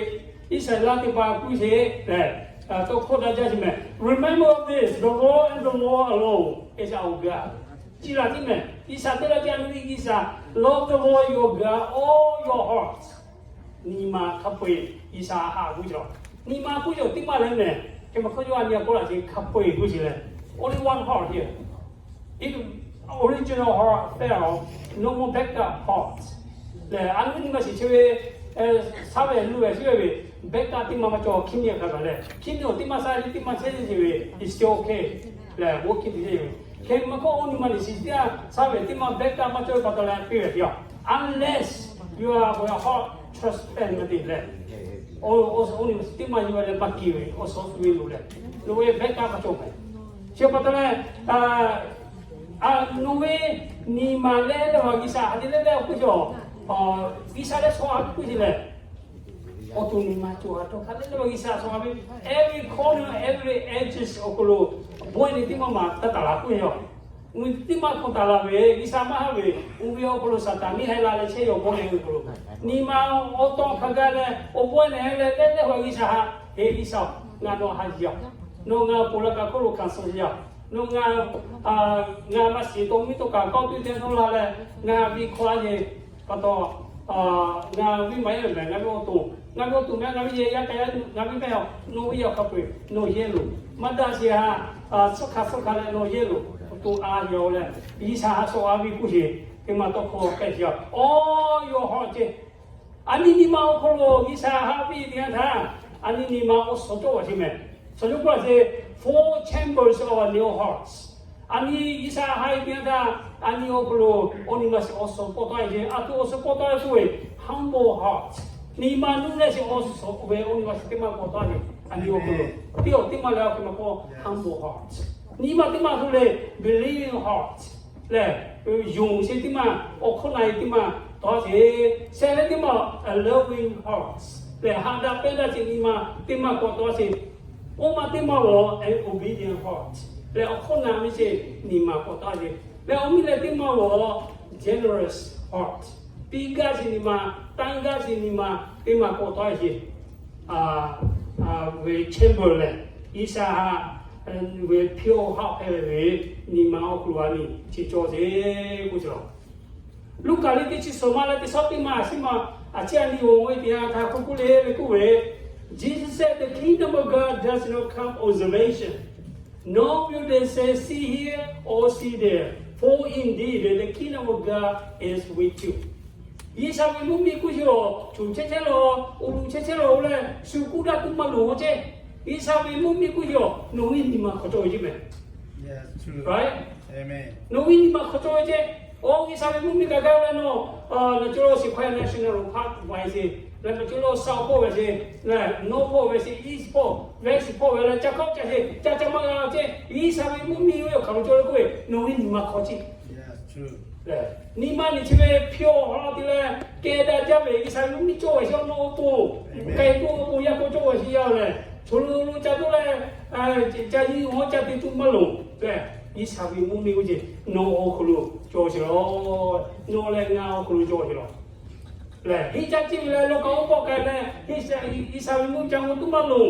Iˉsaˍreˍlaˆ teˇ hpaˍ k'oˆ ce lehˬ, tawˇ hkawˇ daꞈ jaˇ ce meh. Remember this, the Lord and the Lord alone is our God. Chi laˬ teˇ meh, G'uiˬsha teˇ g'aˇ jaˇ ve G'uiˬsha, Love the Lord your God all your heart. Nyi ma hk'a peu-eˬ G'uiˬsha haꞈ g'uˇ ce lawˬ. Nyi ma k'oˆ ce teˇ maˬ leh meh, hk'e maˬ hkawˇ yaˇ nyi a k'oˆ laˬ ce hk'a peu-eˬ g'uˇ ce leh, only one heart here. If original heart fail, no more backup heart. Lehˬ, a nu nyi ma shiˍ chehˇ ve, shaˉ ve lu ve shiˍ ve, backup teˇ maˬ maˇ cawˬ hkiˇ nyi hk'a gaˬ leh, hkiˇ nyi awˬ teˇ maˬ shaˉ le teˇ maˬ chehˇ ce ve, it's still okay. Lehˬ, oˇ hkiˇ nyi ce ve, hk'e maˬ hkawˇ oˇ nyi ma le shiˍ teˇ g'aˇ shaˉ ve teˇ maˬ backup maˇ cawˬ ve pa taw leh piˇ ve yoˬ. Unless you are for your heart transplant ma te leh, oˇ, oˇ, oˇ nyi ma shiˍ teˇ maˬ nyi ma leh maˇ kiˬ ve awˬ suhˍ suh ve lo leh, nawˬ ve backup maˇ cawˬ meh. Chi pa taw leh, a, nawˬ ve nyi ma leh leh a G'uiˬsha ha te leh leh awˬ hk'oˆ cawˬ, G'uiˬsha leh shaw a ve k'oˆ ce lehˬ, awˬ to nyi ma cawˬ a taw hk'a leh leh a G'uiˬsha shaw a ve, every corner, every edges awˬ hk'aw lo bawehˇ nyi teˇ maˬ maˬ taˇ taˍ la k'oˆ ve yoˬ. Nyi teˇ maˬ hk'aw taˍ la ve, G'uiˬsha maˇ haˆ ve, oˇ ve awˬ hk'aw lo Saˍtanˍ miˇ haiˬ la leh chehˇ ve awˬ bawehˇ nyi awˬ hk'aw lo, nyi ma awˬ to hk'a gaˬ leh awˬ bawehˇ nyi leh leh leh a G'uiˬsha ha, Heˍ G'uiˬsha, ngaˬ nawˬ ha yiˬ a, nawˬ ngaˬ ponˬ laˬ kaꞈ hk'oˆ lo hkanˍ suh yaˇ, nawˬ ngaˬ, ngaˬ maˇ shiˍ tawˇ miˇ tawˇ kaꞈ kawˇ teˇ teˇ nawˇ la leh ngaˬ ve hkawˇ a ce pa taw, ngaˬ ve maˇ heˆ meh, ngaˬ ve awˬ to, ngaˬ ve awˬ to meh, ngaˬ ve yehˬ yaˇ k'a yaˇ, ngaˬ ve meh, nawˬ ve yaˇ hk'a peu-eˬ nawˬ yehˬ loˬ. Maˇ daꞈ sheˍ ha, suhˉ hk'a suhˉ hk'a leh nawˬ yehˬ loˬ. Awˬ to a yaw leh, G'uiˬsha ha shaw a ve k'oˆ ce, teˇ maˬ tawˇ hkawˇ k'ai ce, all your heart ce. A nyi nyi ma awˬ hk'aw lo G'uiˬsha haˆ piˇ teˇ yanˇ htaˇ, a nyi nyi ma awˬ suhˍ cawˇ a ce meh. Suhˍ cawˇ k'oˆ a ce, four chambers of our new hearts. A nyi G'uiˬsha haˆ e teˇ yanˇ htaˇ, a nyi awˬ hk'aw lo awˬ nyi ma shiˍ awˬ suhˍ k'awꞈ taw a ce, a htoꞈ awˬ suhˍ k'awꞈ taw a k'oˆ ve, humble heart. Nyi ma nuˇ leh shiˍ awˬ suhˍ ve awˬ nyi ma shiˍ teˇ maˬ k'awꞈ taw a ce, a nyi awˬ hk'aw lo, teˇ awˬ teˇ maˬ leh a hk'e maˬ k'o, humble heart. Nyi ma teˇ maˬ htoꞈ leh, believing heart. Lehˬ, yonˍ sheˍ teˇ maˬ, awˬ hk'oˆ na e teˇ maˬ taw a ce, sheh leh teˇ maˬ, a loving heart. Lehˬ, haꞈ daꞈ pehnˇ daꞈ sheˍ nyi ma teˇ maˬ k'awꞈ taw a ce. Oˇ ma teˇ maˬ lawˬ, an obedient heart. Lehˬ, awˬ hk'oˆ na miˇ sheˍ nyi ma k'awꞈ taw a ce. Lehˬ, awˬ miˇ leh teˇ maˬ lawˬ, generous heart. Piˇ gaˇ sheˍ nyi ma, tanˇ gaˇ sheˍ nyi ma, teˇ maˬ k'awꞈ taw a ce. Ve chamber lehˬ, G'uiˬsha ha ve pure heart hpehꞈ ve, nyi ma awˬ hk'aw lo a nyi chi cawˬ ce k'oˆ ce lawˬ. Luˉkaꞈ liꞈ teˇ chi suhˍ ma leh teˇ shawˉ teˇ maˬ a shiˉ ma, a ciˉ a nyi g'awˬ ve teˇ yanˇ htaˇ k'oˆ k'oˆ le ve k'oˆ ve, Jesus said, The kingdom of God does not come observation. Nor will they say, See here or see there. For indeed, the kingdom of God is with you. G'uiˬsha ve mvuhˇmiˬ k'oˆ ce lawˬ, choˬ chehˇ chehˇ lawˬ, uˍ luˬ chehˇ chehˇ lawˬ leh shu k'oˆ daꞈ tuˬ maˇ loˍ ceˇ. G'uiˬsha ve mvuhˇmiˬ k'oˆ yoˬ, nawˬ hui nyi ma hk'aw cawˬ ve ceˇ mehˍ. Nawˬ hui nyi ma hk'aw cawˬ ve ceˇ. Oˇ G'uiˬsha ve mvuhˇmiˬ kaꞈ gaˇ ve leh nawˬ, nawˬ cawˬ lo shiˍ hk'aw national park ve ce, leh nawˬ cawˬ lo south hpawˇ ve ce, leh north hpawˇ ve ce, east hpawˇ, west hpawˇ ve leh ca hkawˇ ca ce, ca ca maˇ g'a ceˇ. G'uiˬsha ve mvuhˇmiˬ ve awˬ hk'aw lo cawˬ ve k'oˆ ve, nawˬ hui nyi ma hk'aw ceˇ. Nyi ma nyi chi ve hpiawˇ ha te leh, kehˬ daꞈ jaˇ ve G'uiˬsha ve mvuhˇmiˬ cawˬ ve sheˍ nawˬ awˬ to, k'ai k'o awˬ to yaˇ k'o cawˬ ve sheˍ yaˇ leh, chaw lo lo ca tuˬ leh, ca nyi awˬ ca te tuˬ maˇ loˍ leh, G'uiˬsha ve mvuhˇmiˬ oˇ ce nawˬ awˬ hk'aw lo cawˬ sheˍ lawˬ. Nawˬ leh ngaˬ awˬ hk'aw lo cawˬ sheˍ lawˬ. Lehˬ, henˇ caˇ ciˇ ve leh lawˇ kaꞈ oˇ pawˆ k'ai leh, G'uiˬsha ve mvuhˇmiˬ ca ngaˬ hui tuˬ maˇ loˍ.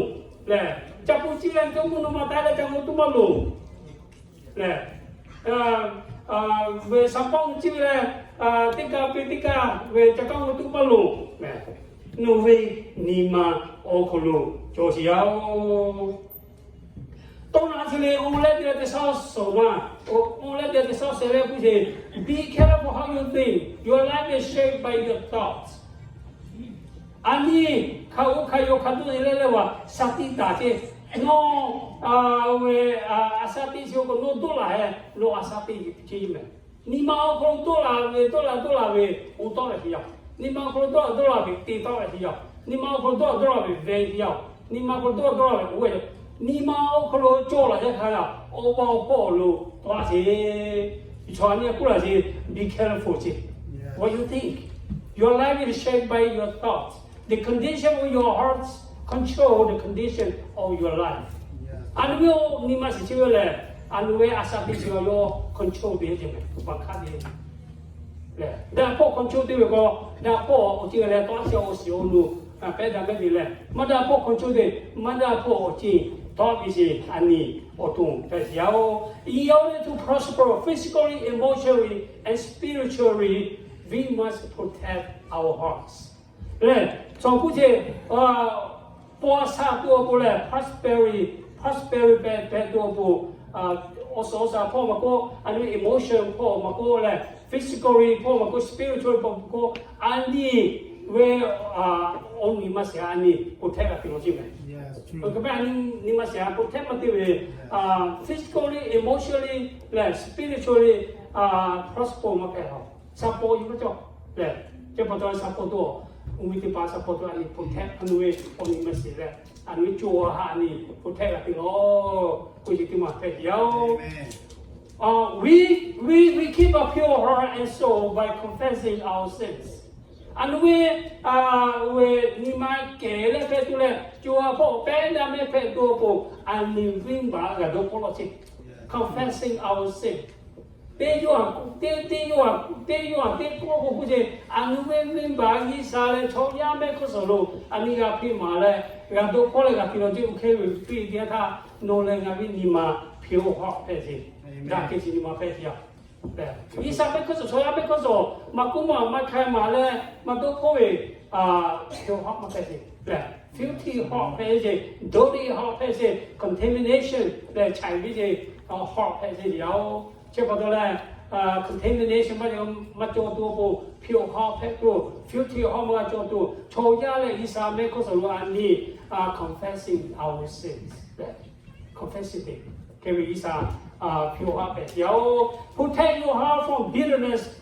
Lehˬ, ca pu ciˇ leh teˇ mvuhˇ naw ma taˍ leh ca ngaˬ hui tuˬ maˇ loˍ. Lehˬ, ve shaˍ pawˆ ciˇ ve leh, teˇ kaˇ pe teˇ kaˇ ve ca kaˇ ngaˬ hui tuˬ maˇ loˍ. Nawˬ ve nyi ma awˬ hk'aw lo cawˬ sheˍ yaˇ oˬ. Tawˇ naˆ chi lehˬ, oˇ leh te leh te shaˉ shawˍ ma, oˇ leh te leh te shaˉ shawˍ leh k'oˆ sheˍ, be careful how you think. Your life is shaped by your thoughts. A nyi, hk'a oˇ hk'a yaw hk'a dawˇ e leh leh vaˬ shaˍ tiꞈ taˍ ce. Nawˬ ve a shaˍ tiꞈ chi awˬ k'o nawˬ dawˇ laˬ hehˍ, nawˬ a shaˍ tiꞈ ce mehˍ. Nyi ma awˬ hk'aw lo dawˇ laˬ ve, dawˇ laˬ dawˇ laˬ ve, oˇ tawˆ leh te yaˇ. Nyi ma awˬ hk'aw lo dawˇ laˬ dawˇ laˬ ve, te tawˆ leh te yaˇ. Nyi ma awˬ hk'aw lo dawˇ laˬ dawˇ laˬ ve, ve te yaˇ. Nyi ma awˬ hk'aw lo dawˇ laˬ dawˇ laˬ ve, oˇ ve yaˇ. Nyi ma awˬ hk'aw lo cawˬ laˬ yaˇ hk'a yaˇ, awˬ pa awˬ hpawˇ awˬ lo tawˆ laˇ sheˍ. Chaw a nyi k'oˆ laˇ sheˍ, be careful ce. What you think? Your life is shaped by your thoughts. The condition of your hearts control the condition of your life. A nawˬ ve nyi ma shiˍ chi ve lehˬ, a nawˬ ve a shaˍ tiꞈ chi awˬ yawˇ control te ce mehˍ, baˬ hkaˆ te. Daꞈ hpawˇ control te ve k'o, daꞈ hpawˇ awˬ ceuˬ leh tawˆ a shaˍ awˬ shiˍ awˬ nu pehˉ daꞈ mehˉ te leh, maˇ daꞈ hpawˇ control te, maˇ daꞈ hpawˇ awˬ ceuˬ tawˆ piˇ sheˍ. A nyi awˬ to hpehꞈ sheˍ yaˇ oˬ. In order to prosper physically, emotionally, and spiritually, we must protect our hearts. Lehˬ, chaw k'oˆ ce, paw a shaˍ tuˬ awˬ pon lehˬ, prosperity, prosperity hpehꞈ tuˬ awˬ pon, awˬ suhˍ awˬ shaˍ hpawˇ maˇ k'oˆ, a nyi ve emotion hpawˇ maˇ k'oˆ lehˬ, physically hpawˇ maˇ k'oˆ, spiritual hpawˇ maˇ k'oˆ, a nyi ve awˬ nyi ma shiˍ a nyi protect g'a te law ce mehˍ. Hk'e te a nyi ma shiˍ a protect maˇ te ve, physically, emotionally lehˬ spiritually prosper maˇ hpehꞈ la. Sha paw nyi maˇ cawˬ lehˬ, ce pa taw sha paw tuˬ, oˇ ve teˇ hpaˍ sha paw tuˬ a nyi protect, a nawˬ ve awˬ nyi ma shiˍ leh, a nawˬ ve co ha a nyi protect g'a te law. K'oˆ ce teˇ maˬ hpehꞈ yaˇ oˬ. We, we keep a pure heart and soul by confessing our sins. A nawˬ ve, ve nyi ma kehˬ leh hpehꞈ tuˬ leh, co ha hpawˇ pehˉ daꞈ mehˉ hpehꞈ tuˬ awˬ pon, a nyi venˇbaˆ g'a dawˇ hpawˇ law ce. Confessing our sin. Teˇ yawˇ, teˇ, teˇ yawˇ, teˇ yawˇ teˇ kawˆ k'o k'oˆ ce, a nawˬ ve venˇbaˆ G'uiˬsha leh chaw yaˇ mehˆ hk'oˆ suhˍ lo a nyi g'a hpeꞈ maˍ leh, g'a dawˇ hpawˇ leh g'a te law ce. Oˇ hk'e ve hpeꞈ teˇ yanˇ htaˇ, nawˬ leh ngaˬ ve nyi ma pure heart hpehꞈ ce. Daꞈ kehˬ ce nyi ma hpehꞈ ce yaˇ. G'uiˬsha mehˆ hk'oˆ suhˍ, chaw yaˇ mehˆ hk'oˆ suhˍ maˇ k'oˆ maˇ maˇ hk'ai maˍ leh maˇ dawˇ hpawˇ ve, pure heart maˇ hpehꞈ ce. Lehˬ, filthy heart hpehꞈ ce, dirty heart hpehꞈ ce, contamination lehˬ chaiˬ ve ce, heart hpehꞈ ce yaˇ oˬ. Chi pa taw lehˬ, contamination maˇ, maˇ cawˬ tuˬ awˬ pon pure heart hpehꞈ tuˬ, filthy heart maˇ cawˬ tuˬ, chaw yaˇ leh G'uiˬsha mehˆ hk'oˆ suhˍ lo a nyi, confessing our sins, confess te. Hk'e ve G'uiˬsha pure heart hpehꞈ ce yaˇ oˬ. Protect your heart from bitterness,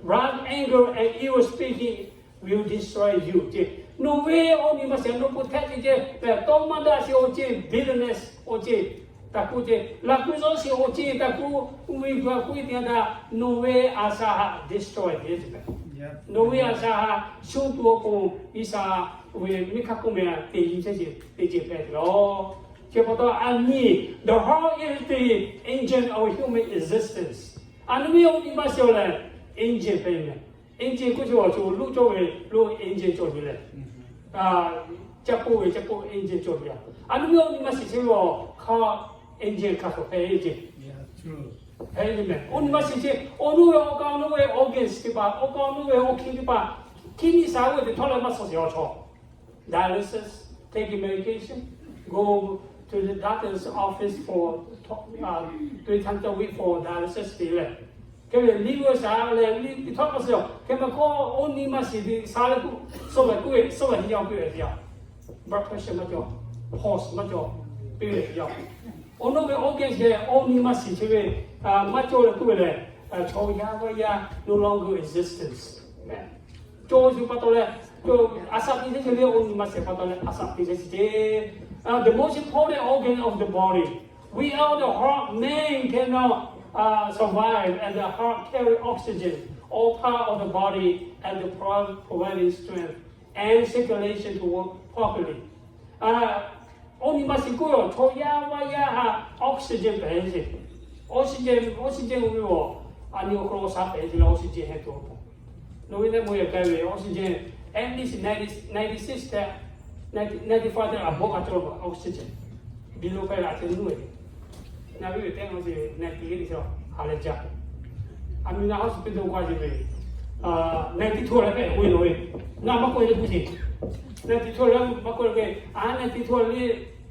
wrath, anger, and evil speaking will destroy you ce. Nawˬ ve awˬ nyi ma shiˍ nawˬ protect ce ce, lehˬ tawˇ maˇ daꞈ shiˍ awˬ ce, bitterness awˬ ce, taˍ kuˇ ce, laꞈ kuˇ zawˇ shiˍ awˬ ce taˍ kuˇ, oˇ ve g'a k'oˆ e teˇ yanˇ htaˇ, nawˬ ve a shaˍ haꞈ destroy te ce mehˍ. Nawˬ ve a shaˍ haꞈ shu tuˬ awˬ pon G'uiˬsha ve miˇ hk'aˇ k'oˆ meh te yi chehˇ ce, te ce hpehꞈ ce law. Chi pa taw a nyi, the heart is the engine of human existence. A nawˬ ve awˬ nyi ma shiˍ lehˬ engine hpehꞈ mehˍ. Engine k'oˆ ce, awˬ co luˇ cawˇ ve lo engine cawˬ ve lehˬ, caˇ k'oˆ ve caˇ k'oˆ engine cawˬ ve yaˇ. A nawˬ ve awˬ nyi ma shiˍ ce ve awˬ hk'aˇ engine hk'a hk'aw hpehꞈ ce. Hpehꞈ ce mehˍ. Awˬ nyi ma shiˍ ce, awˬ nuˇ ve awˬ kaˍ awˬ nuˇ ve organs teˇ hpaˍ, awˬ kaˍ awˬ nuˇ ve awˬ hkiˇ teˇ hpaˍ, hkiˇ miˇ sha oˇ ve teˇ htawˇ leh maˇ suh sheˍ awˬ chaw. Dialysis, taking medication, go to the doctor's office for three times a week for dialysis te leh, hk'e ve liver sha leh liver teˇ htawˇ maˇ suh, hk'e maˇ k'oˆ, awˬ nyi ma shiˍ te sha leh k'oˆ, suh ve k'oˆ ve, suh ve heˆ yaˇ k'oˆ ve teˇ yanˇ, blood pressure maˇ cawˬ. pause maˇ cawˬ piˇ ve yoˬ. Awˬ naw ve organ lehˬ, awˬ nyi ma shiˍ chi ve maˇ cawˬ leh k'oˆ ve lehˬ, chaw yaˇ vaˇ yaˇ no longer existence. Cawˬ shuˍ pa taw leh, a shaꞈ teꞈ chehˇ ve awˬ nyi ma shiˍ pa taw leh a shaꞈ teꞈ chehˇ ve. The most important organ of the body. Without the heart, man cannot survive, and the heart carry oxygen all part of the body and the pro- providing strength and circulation to work properly. Awˬ nyi ma shiˍ k'oˆ ve, chaw yaˇ vaˇ yaˇ htaꞈ oxygen pehꞈ ve ce. Oxygen, oxygen ve awˬ, a nyi awˬ hk'aw lo awˬ shaˍ pehꞈ ve le, oxygen heh tuˬ awˬ pon. Nawˬ ve leh mo yehˬ k'ai ve oxygen at least ninety six teh, ninety five teh a bawˆ a cawˬ oxygen. Below k'ai la ce nuˇ ve. Ngaˬ ve ve teˇ ma ce ninety eight ce, ha leh jaˇ. A mi ngaˬ hospital k'oˆ a ce ve, ninety two leh hpehꞈ k'oˆ ve lo ve. Ngaˬ maˇ k'oˆ ve le k'oˆ ce. Ninety two leh maˇ k'oˆ ve, a ninety two le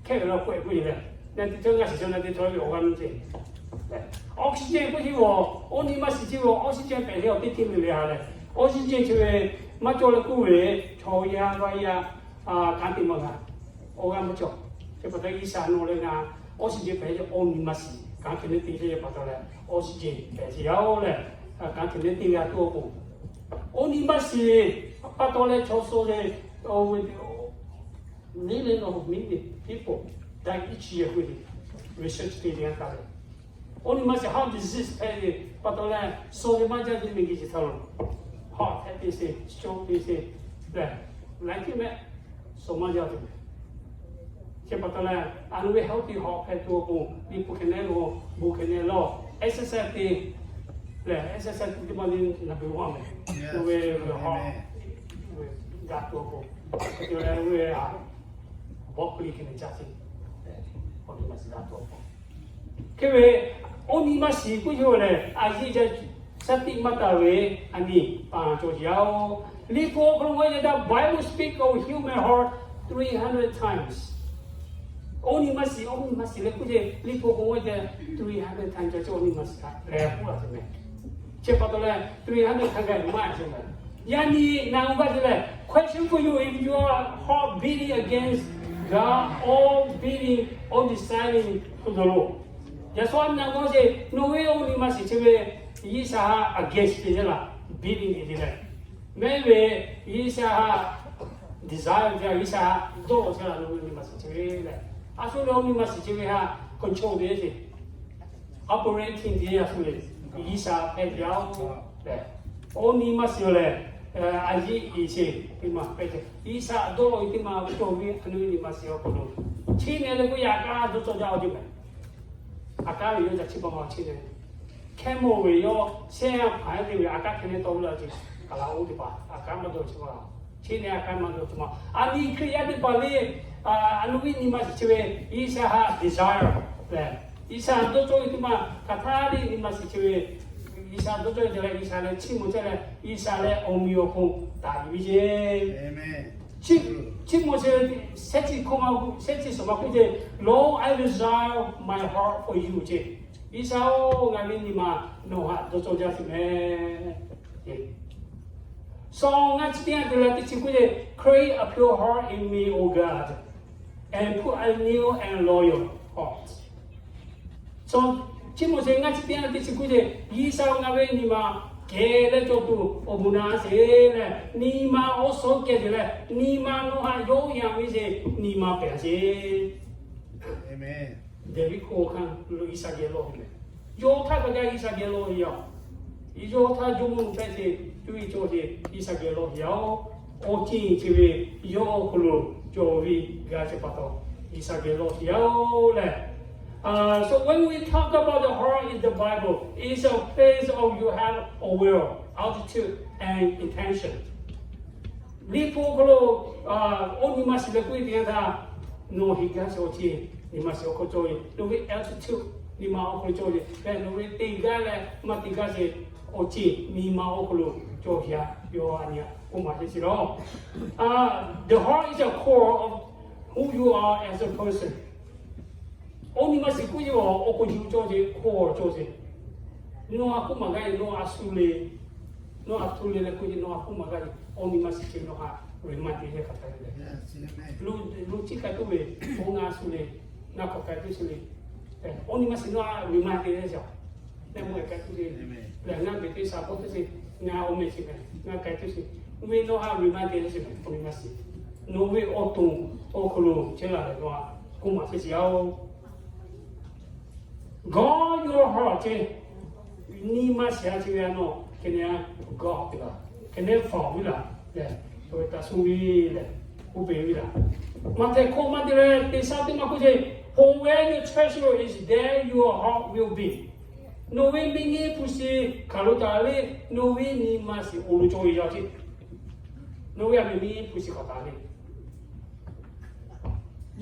hkehˇ ve la k'oˆ ve k'oˆ ce leh, ninety two ngaˬ shiˍ cawˬ ninety two ve awˬ g'aˇ nuˇ ce. Oxygen k'oˆ ce ve, awˬ nyi ma shiˍ ce ve oxygen pehꞈ ve awˬ teˇ teˇ le le ha leh, oxygen ce ve maˇ cawˬ leh k'oˆ ve, chaw yaˇ vaˇ yaˇ kanˉ te maˇ g'a. Awˬ g'aˇ maˇ cawˬ. Chi pa taw G'uiˬsha nawˬ leh ngaˬ oxygen pehꞈ ve awˬ nyi ma shiˍ kanˉ hk'e le te ve pa taw leh, oxygen pehꞈ ce yaˇ oˬ leh, kanˉ hk'e le te g'a tuˬ awˬ pon, awˬ nyi ma shiˍ pa taw leh chaw suh ve million of million people die each year k'oˆ ve, research te ve a taˍ ve. Awˬ nyi ma shiˍ heart disease hpehꞈ ve pa taw leh, suh ve maˇ jaˇ ve miˬguiˬ chi htaꞈ lo heart attack te sheˍ, stroke te sheˍ leh, laiˉ ceuˬ mehˆ suh maˇ jaˇ tuˬ. Chi pa taw leh, a loˍ ve healthy heart hpehꞈ tuˬ awˬ pon, liꞈ hpu hk'e nehˉ lo, bon hk'e nehˉ lawˬ, exercise te leh, exercise te teˇ maˇ le number one mehˍ. Oˇ ve heart g'a tuˬ awˬ pon, hk'e te leh oˇ ve bawˆ hk'e le hk'e le caˇ ce. Awˬ nyi ma shiˍ g'a tuˬ awˬ pon, hk'e ve awˬ nyi ma shiˍ k'oˆ ce lehˬ, a yeˇ jaˇ shaˉ tiˆ maˇ taˍ ve a nyi pa cawˬ ce yaˇ oˬ. Liꞈ hpu awˬ hk'aw lo ngaˬ hui yaꞈ daꞈ Bible speak of human heart three hundred times. Awˬ nyi ma shiˍ, awˬ nyi ma shiˍ leh k'oˆ ce, liꞈ hpu awˬ hk'aw lo ngaˬ hui yaꞈ daꞈ three hundred times cawˬ ce awˬ nyi ma shiˍ htaꞈ leh k'oˆ la ce mehˍ. Chi pa taw leh three hundred times gaˬ maˇ ce mehˍ. Yaꞈ nyi ngaˬ hui g'a ce lehˬ, question for you, if your heart beating against God or beating or desiring to the Lord. Yaꞈ shawˉ naˆ g'awˇ ce, nawˬ ve awˬ nyi ma shiˍ chi ve G'uiˬsha htaꞈ against te ce laˇ, beating te ce leh, mehˉ ve G'uiˬsha htaꞈ desire ce, G'uiˬsha htaꞈ dawˇ ce laˇ, nawˬ ve awˬ nyi ma shiˍ chi ve lehˬ, a shu ve awˬ nyi ma shiˍ chi ve htaꞈ control te ce, operating te a shu le, G'uiˬsha hpehꞈ ve yaˇ oˬ leh, awˬ nyi ma shiˍ lehˬ, a yeˇ iˍ sheˍ teˇ ma hpehꞈ ce. G'uiˬsha dawˇ ve teˇ ma cawˬ ve a nyi ma shiˍ awˬ hk'aw lo, chi nehˬ leh k'oˆ yaꞈ k'aˉ dawˇ cawˇ jaˇ awˬ ceuˬ mehˍ. A k'aˉ ve yawˇ ca chi pa ma chi nehˬ, hkehˇ mawˬ ve yawˇ shehˆ a hpaˍ te ve a k'aˉ hk'e nehˉ tawˆ ve la ce, kaˍ la oˇ teˇ hpaˍ a k'aˉ maˇ dawˇ chi ma, chi nehˬ a k'aˉ maˇ dawˇ chi ma. A nyi Hkriꞈ yaˇ teˇ hpaˍ le, a loˍ ve nyi ma shiˍ chi ve G'uiˬsha htaꞈ desire leh, G'uiˬsha dawˇ cawˇ ve teˇ ma hk'aˬ htaˇ le nyi ma shiˍ chi ve G'uiˬsha dawˇ cawˇ ve te leh G'uiˬsha leh chiˇ mvuh chehˇ leh G'uiˬsha leh awˬ meꞈ awˬ hk'oˆ taˍ yuˬ ve ce. Chiˇ mvuh chi ve shehˉ chi hkawˇ ma, shehˉ chi suhˍ ma k'oˆ ce, Lord, I desire my heart for you ce. G'uiˬsha-oˬ, ngaˬ ve nyi ma nawˬ htaꞈ dawˇ cawˇ jaˇ sheˍ mehˍ. Shaw ngaˇ chi teˇ yanˇ te leh teˇ chi k'oˆ ce, Create a pure heart in me, O God, and put a new and loyal heart. Chiˇ mvuh chi ngaˇ chi teˇ yanˇ teˇ chi k'oˆ ce, G'uiˬsha-oˬ, ngaˬ ve nyi ma kehˬ leh cawˬ tuˬ awˬ bon naˍ sheˍ leh, nyi ma awˬ suhˉ kehˬ sheˍ leh, nyi ma nawˬ htaꞈ yawˇ yanˍ ve sheˍ, nyi ma pehˬ sheˍ. Deˍviˆ hk'oˆ hkanˇ lo G'uiˬsha geh lawˇ ve mehˍ. Yawˇ htaˇ hk'a gaˇ G'uiˬsha geh lawˇ ve yoˬ. Yawˇ htaˇ jawˇmawˇ hpehꞈ ce, cuˇ yiˍ cawˬ ce, G'uiˬsha geh lawˇ ve yoˬ. Awˬ ceuˬ chi ve yawˇ awˬ hk'aw lo cawˬ ve g'a ce pa taw, G'uiˬsha geh lawˇ ve yoˬ lehˬ. So when we talk about the heart in the Bible, it's a place of you have a will, attitude, and intention. Liꞈ hpu awˬ hk'aw lo, awˬ nyi ma shiˍ leh k'oˆ ve teˇ yanˇ htaˇ, nawˬ heˍ gaˇ sheˍ awˬ ceuˬ nyi ma shiˍ awˬ hk'aw cawˬ ve, nawˬ ve attitude nyi ma awˬ hk'aw lo cawˬ ve, nawˬ ve te gaˇ leh maˇ te gaˇ sheˍ awˬ ceuˬ nyi ma awˬ hk'aw lo cawˬ ve, yawˇ a nyi k'oˆ ma sheˍ sheˍ lawˬ. The heart is a core of who you are as a person. Awˬ nyi ma shiˍ k'oˆ ve awˬ hk'aw yuˬ cawˬ ve, core cawˬ ve. Nawˬ a k'oˆ ma gaˇ ve, nawˬ a shu le, nawˬ a shu le leh k'oˆ ve, nawˬ a k'oˆ ma gaˇ ve, awˬ nyi ma shiˍ chi nawˬ htaꞈ remind te hk'aˬ htaˇ le. Lo ciˉ k'ai tuˬ ve, oˇ ngaˬ shu le, ngaˬ hk'awꞈ k'ai tuˬ shu le. Oˇ nyi ma shiˍ nawˇ htaꞈ remind te le shaˍ. Leh mvuhˇ k'ai tuˬ le. Leh ngaˬ ve teˇ shaˍ k'oˆ tuˬ sheˍ, ngaˬ oˇ meh sheˍ meh, ngaˬ k'ai tuˬ sheˍ. Mvuhˇ ve nawˇ htaꞈ remind te le sheˍ meh, oˇ nyi ma shiˍ. Nawˬ ve awˬ to awˬ hk'aw lo chehˇ la leh nawˇ htaꞈ k'oˆ maˍ sheˍ sheˍ-oˬ. Guard your heart ce. Nyi ma shiˍ a chi ve a nawˬ hk'e ne a, guard te laˬ, hk'e ne faˍ viˉ laˬ leh, taˍ shu ve lehˬ, oˇ ve viˉ laˬ. Maꞈhtehˍ hkawˇ maˇ te leh teˇ shaˉ teˇ maˇ k'oˆ ce, For where your treasure is, there your heart will be. Nawˬ ve miˬ nyi hpu shiˍ hk'aˬ lo taˍ le, nawˬ ve nyi ma shiˍ awˬ lo cawˬ ve yaˇ ce. Nawˬ ve a miˬ miˬ nyi hpu shiˍ hk'aˬ taˍ le.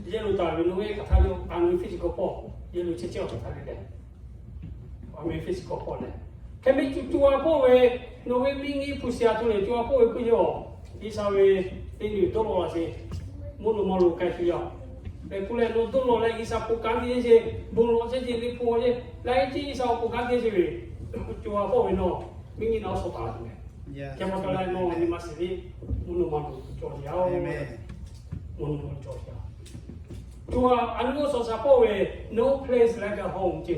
Yehˬ lo taˍ ve nawˬ ve hk'aˬ htaˇ le, a miˬ physical hpawˇ, yehˬ lo chehˇ chehˇ awˬ hk'aˬ htaˇ le leh, a miˬ physical hpawˇ lehˬ, hk'e meh co co a hpawˇ ve, nawˬ ve miˬ nyi hpu shiˍ a htoꞈ lehˬ co a hpawˇ ve k'oˆ ve yoˬ. G'uiˬsha ve teˇ nyi dawˇ law la ce, mvuhˇ naw ma lo k'ai tuˬ yaˇ. Leh k'oˆ leh nawˬ dawˇ law leh G'uiˬsha ponˬ kanˉ te ce, bon lawˬ chehˇ ce, liꞈ hpu ce, laiˉ ceuˬ G'uiˬsha awˬ ponˬ kanˉ te ce ve, co a hpawˇ ve nawˬ miˬ nyi nawˬ shaw taˍ la tuˬ meh. Hk'e pa taw leh nawˬ nyi ma shiˍ le, mvuhˇ naw ma lo cawˬ yaˇ-oˬ. Mvuhˇ naw ma lo cawˬ yaˇ. Co a, a nyi awˬ shaw shaˍ hpawˇ ve, no place like a home ce.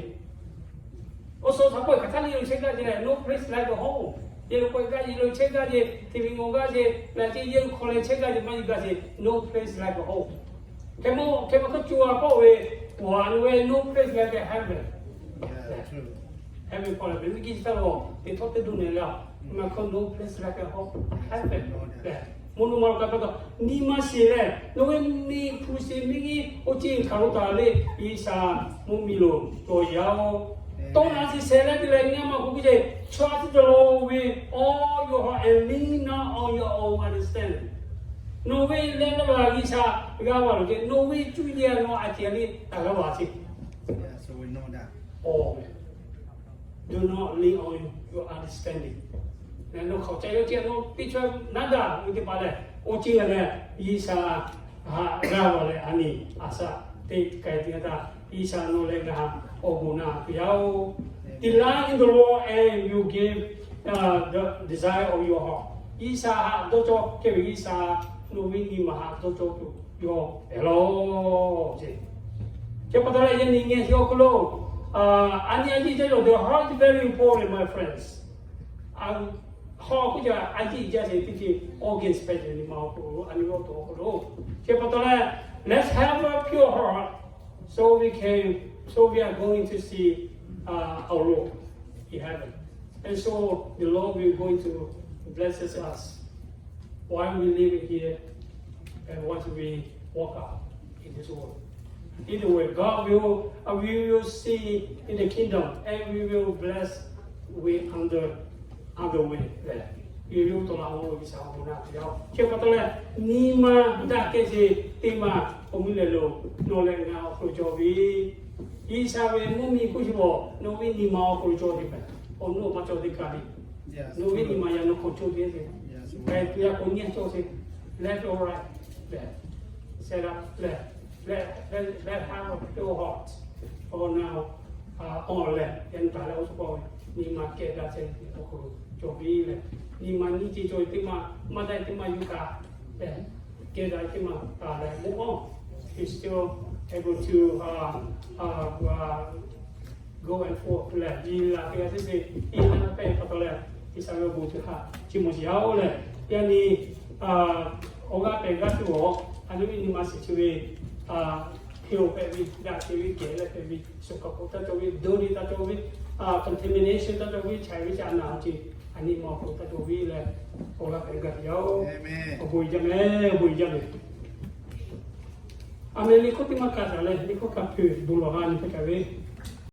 Awˬ shaw shaˍ hpawˇ hk'aˬ htaˇ le lo chehˇ gaˇ ce leh, no place like a home. Yehˬ lo k'ai gaˇ, yehˬ lo chehˇ gaˇ ce, TV ngaˬ gaˇ ce, laiˉ ceuˬ yehˬ lo hk'aw leh chehˇ gaˇ ce, maˇ yehˬ gaˇ ce, no place like a home. Hk'e ma, hk'e ma hk'e co a hpawˇ ve, a nyi ve no place like a heaven. Heaven hpawˇ lehˬ, ve miˬ nyi taˇ lawˬ, teˇ htawˇ teˇ duˬ nehˬ le. Maˇ hkawˇ no place like a home, heaven lehˬ, mvuhˇ naw ma lo k'ai pa taw, nyi ma shiˍ lehˬ, nawˬ ve miˬ hpu shiˍ miˬ nyi awˬ ceuˬ hk'aˬ lo taˍ le, G'uiˬsha mvuhˇ miˬ lo cawˬ yaˇ-oˬ. Tawˇ na shiˍ shehˍ leh te leh nyi ma k'oˆ ce, Trust the Lord with all your heart and lean not on your own understanding. Nawˬ ve leh nawˬ ve G'uiˬsha g'a va lo ce, nawˬ ve cuˇ yiˍ nawˬ a ceh le taˍ g'a va ce. Do not lean on your understanding. Nawˬ hk'aˬ ca yawˇ ce nawˬ teˇ chaw naˉ daꞈ ve teˇ hpaˍ lehˬ, awˬ ceuˬ lehˬ G'uiˬsha haꞈ g'a va leh a nyi a shaꞈ teˇ k'ai teˇ g'aˇ htaˇ, G'uiˬsha nawˬ leh ngaˬ awˬ bon naꞈ tuˬ yaˇ-oˬ. Delight in the Lord and you give the desire of your heart. G'uiˬsha haꞈ dawˇ cawˇ kehˬ ve G'uiˬsha nawˬ ve nyi ma haꞈ dawˇ cawˇ tuˬ yawˇ hpehꞈ lawˬ ce. Hk'e pa taw leh yaꞈ nyi ngeh chi awˬ hk'aw lo, a nyi a ciˉ jaˇ yoˬ. The heart is very important, my friends. Hawˇ k'oˆ ca a ciˉ jaˇ ce teˇ ceuˬ organs hpehꞈ ce nyi ma awˬ hk'aw lo, a nyi awˬ to awˬ hk'aw lo. Hk'e pa taw leh, let's have a pure heart, so we can, so we are going to see our Lord in heaven. And so the Lord will going to blesses us while we live here and once we walk out in this world. Either way, God will, uh, we will see in the kingdom and we will bless with under, other way leh. Yehˬ lo tawˬ la awˬ lo G'uiˬsha awˬ bon naꞈ tuˬ yaˇ-oˬ. Hk'e pa taw leh, nyi ma daꞈ kehˬ ce teˇ ma awˬ mvuhˇ leh lo nawˬ leh ngaˬ awˬ hk'aw lo cawˬ ve, G'uiˬsha ve mvuhˇ miˬ hk'oˆ chi bawˬ nawˬ ve nyi ma awˬ hk'aw lo cawˬ te hpehꞈ. Awˬ nu awˬ ma cawˬ teˇ kaˬ le. Nawˬ ve nyi ma yaꞈ nawˬ hk'aw cawˬ te hpehꞈ. Yaꞈ nyi k'o nyi cawˬ ce. Left or right leh, set up leh, let, let, let have a pure heart. Awˬ na, awˬ lehˬ, yaꞈ nyi taˍ leh awˬ suhˍ k'o, nyi ma kehˬ daꞈ ce awˬ hk'aw lo cawˬ piˇ leh, nyi ma nyiˇ ce cawˬ ve teˇ ma, maˇ daꞈ teˇ ma yuˬ kaꞈ leh, kehˬ daꞈ teˇ ma taˍ leh, mvuhˇ aw, is still able to, uh, uh, go and forth leh, nyi la teˇ g'aˇ teˇ ceuˬ iˉ haˉ naˉ pehˇ pa taw leh, G'uiˬsha ve awˬ bon teˇ hk'aˇ chi mawˬ shiˍ yaˇ-oˬ leh, yaꞈ nyi awˬ g'aˇ pehˬ g'aˇ tuˬ awˬ, a nyi ve nyi ma shiˍ chi ve, hteˇ-oˬ hpehꞈ ve, daꞈ te ve, kehˬ leh hpehꞈ ve, suhˍ kaˍ pawˍ taˇ cawˬ ve, dawˇ ve taˇ cawˬ ve, contamination taˇ cawˬ ve, chaiˬ ve chaꞈ naˬ ce, a nyi ma awˬ hk'aw lo taˇ cawˬ ve leh, awˬ g'aˇ pehˬ g'aˇ tuˬ yaˇ-oˬ. Awˬ bon jaˇ meh, awˬ bon jaˇ meh. A meh liꞈ hkawˇ teˇ maˇ ka taˍ leh, liꞈ hkawˇ ka hpeuꞈ bon lawˬ g'a nyi hpehꞈ kaꞈ ve